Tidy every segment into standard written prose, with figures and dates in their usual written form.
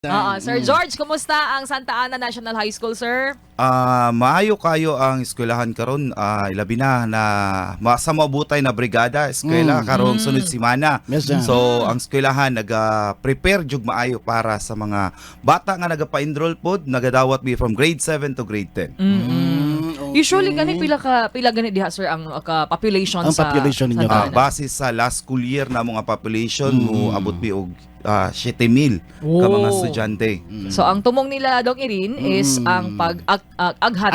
Oo, Sir George, kumusta ang Santa Ana National High School, sir? Maayo kayo ang eskwelahan karon, ilabi na na sa maabutay na Brigada Eskwela karong sunod semana. Yes, sir. So ang eskwelahan naga-prepare jug maayo para sa mga bata nga nagapa-enroll pod, nagadawat mi from grade 7 to grade 10. Usually gani pila ka pila gani diha, sir, ang ka population Ang sa population ninyo. Santa Ana? Base sa last school year na mga population mo abot mi og 7,000 ka mga estudyante. So ang tumong nila, Dong Irin, is ang pag aghat,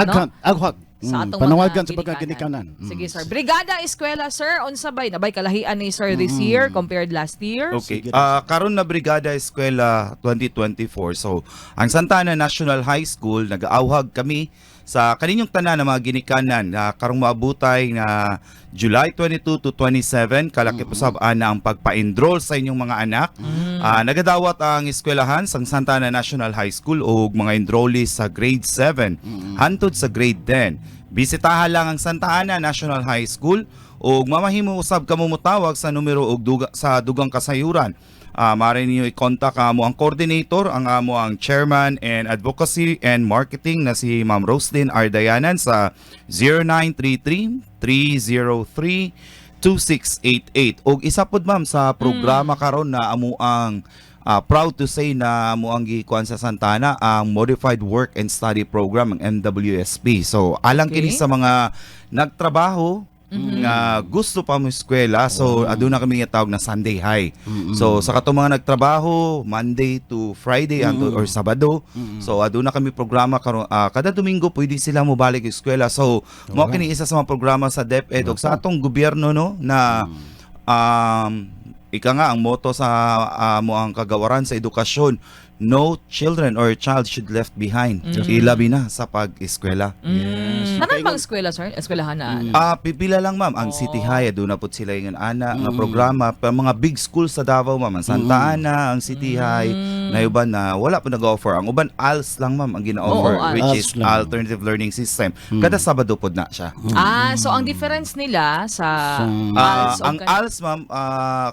no? Aghat, aghat. Sa atong Panawagan mga sa pagkaginikanan. Sige, sir. Brigada Eskwela, sir, unsa bay nabay kalahian ni sir this year compared last year? Okay. Sige. Karon na Brigada Eskwela 2024. So, ang Santa Ana National High School, nag-aawhag kami sa kaninyong tanan na mga ginikanan na karong maabutay na July 22 to 27, kalaki usab ana ang pagpa-enroll sa inyong mga anak. Nagadawat ang eskwelahan sa Santa Ana National High School og mga enrollees sa grade 7 hantod sa grade 10. Bisitahan lang ang Santa Ana National High School ug mamahimo usab kamo motawag sa numero og sa dugang kasayuran. Maaari ninyo i-contact amo ang coordinator, ang amo ang chairman and advocacy and marketing na si Ma'am Roslyn R. Dayanan sa 0933 303 2688. Og isa pod, ma'am, sa programa karon na amo ang proud to say na amo ang gikuan sa Santa Ana, ang Modified Work and Study Program, ang MWSP. So alang kini sa mga nagtrabaho nga gusto pa mo eskwela, so aduna kami nga tawag na Sunday High. So sa katong mga nagtrabaho Monday to Friday or Sabado, so aduna kami programa karon, kada Domingo pwede sila mobalik eskwela. So mao kini isa sa mga programa sa DepEd ug sa atong gobyerno, no, na ika nga ang motto sa mo ang kagawaran sa edukasyon, no children or child should left behind, ilabi na sa pag-eskwela. Yes. Tanan bang eskwela, sir? Eskwelahan na? Pipila lang, ma'am, ang City High aduna pud sila ingon ana nga programa, pero mga big school sa Davao, ma'am, ang Santa Ana, ang City High, na uban na wala pa nag-offer. Ang uban, ALS lang, ma'am, ang gina-offer, Oo, ALS. which is ALS lang. Alternative Learning System. Kada Sabado pod na siya. So ang difference nila sa ALS o Ang ALS, ma'am,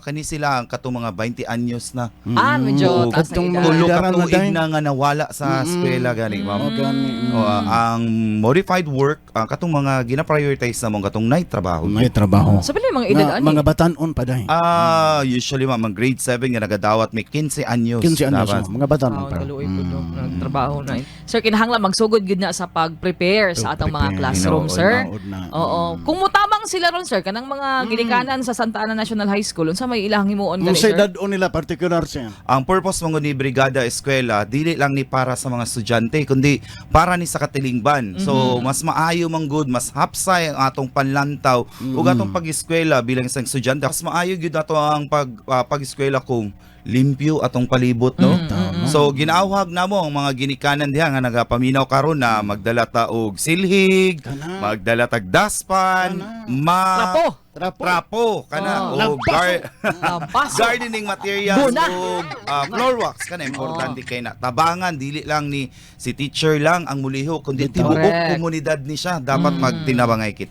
kani sila ang katong mga 20 anyos na. Medyo Oo, taas na katong edad. mga Tulo ka Idaran na tuig day. na nga nawala sa eskwela gani, ma'am. Oh, gani. O, ang modified work, katong mga gina-prioritize na mong katong night trabaho. May trabaho. So pila yung mga edad Nga, ani? mga batanon pa dai. Usually, ma'am, ang grade 7 nga nagadawat may 15 anyos. 15 anyos, Dapat. oh, mga batanon Oh, pa. kaluoy po, no? Nagtrabaho na. Sir, kinahanglan magsugod gid na sa pag-prepare sa atong mga Prepare. classroom, Tinuod, sir. Tinuod na. Oo. Kung mutabang sila ron, sir, kanang mga ginikanan sa Santa Ana National High School, unsa may ilang himuon Kung gani, sa sir? edad nila particular siya. Ang purpose mo ni Brigada Eskwela, dili lang ni para sa mga estudyante, kundi para ni sa katilingban. So, mas maayo man good, mas hapsay ang atong panlantaw ug atong pag-eskwela bilang isang estudyante. Mas maayo gyud ato ang pag-eskwela kung limpyo atong palibot, no? So ginaawhag namo ang mga ginikanan diha nga nagapaminaw karon na magdala ta og silhig, Kana. magdala tag daspan, ma Trapo. Trapo. trapo kana Oh. og Lampaso. gardening materials Buna. ug floor wax kana, importante kay na tabangan, dili lang ni si teacher lang ang muliho kundi tibuok Correct. komunidad ni siya dapat magtinabangay kita.